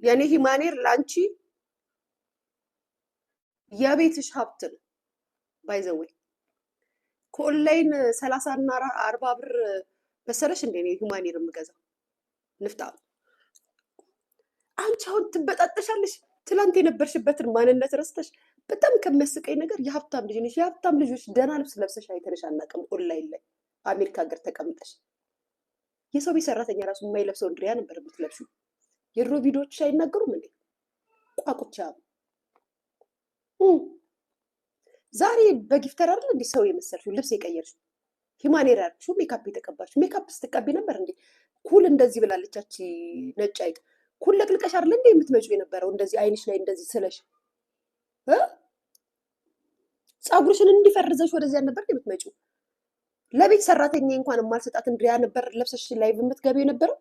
የኔ human hair ለአንቺ የቤትሽ ሀብት ነው። By the way ከ online 30 እና 40 ብር መሰለሽ እንደ እኔ human hair የምገዛው ንፍጣ። አንቺ አሁን ትበጣጠሻለሽ። ትላንት የነበርሽበትን ማንነት ረስተሽ። በጣም ከሚያስቀኝ ነገር የሀብታም ልጅ ነሽ። የሀብታም ልጆች ደህና ልብስ ለብሰሽ አይተንሽ አናውቅም። ኦንላይን ላይ አሜሪካ ሀገር ተቀምጠሽ የሰው ቤት ሰራተኛ ራሱ የማይለብሰውን ድሪያ ነበር የምትለብሺው። የድሮ ቪዲዮዎች አይናገሩም እንዴ? ቋቁቻ ዛሬ በ gifter አይደል እንዴ ሰው የመሰልሽው? ልብስ የቀየርሽው፣ human hair ያልሽው፣ ሜካፕ የተቀባሽው። ሜካፕ ስትቀቢ ነበር እንዴ? ኩል እንደዚህ ብላለች ያቺ ነጭ አይጥ። ኩል ለቅልቀሽ አይደል እንዴ የምትመጪው የነበረው? እንደዚህ አይንሽ ላይ እንደዚህ ስለሽ እ ፀጉርሽን እንዲፈርዘሽ ወደዚያ ነበር የምትመጪው። ለቤት ሰራተኛ እንኳን የማልሰጣትን ድሪያ ነበር ለብሰሽ live የምትገቢው የነበረው።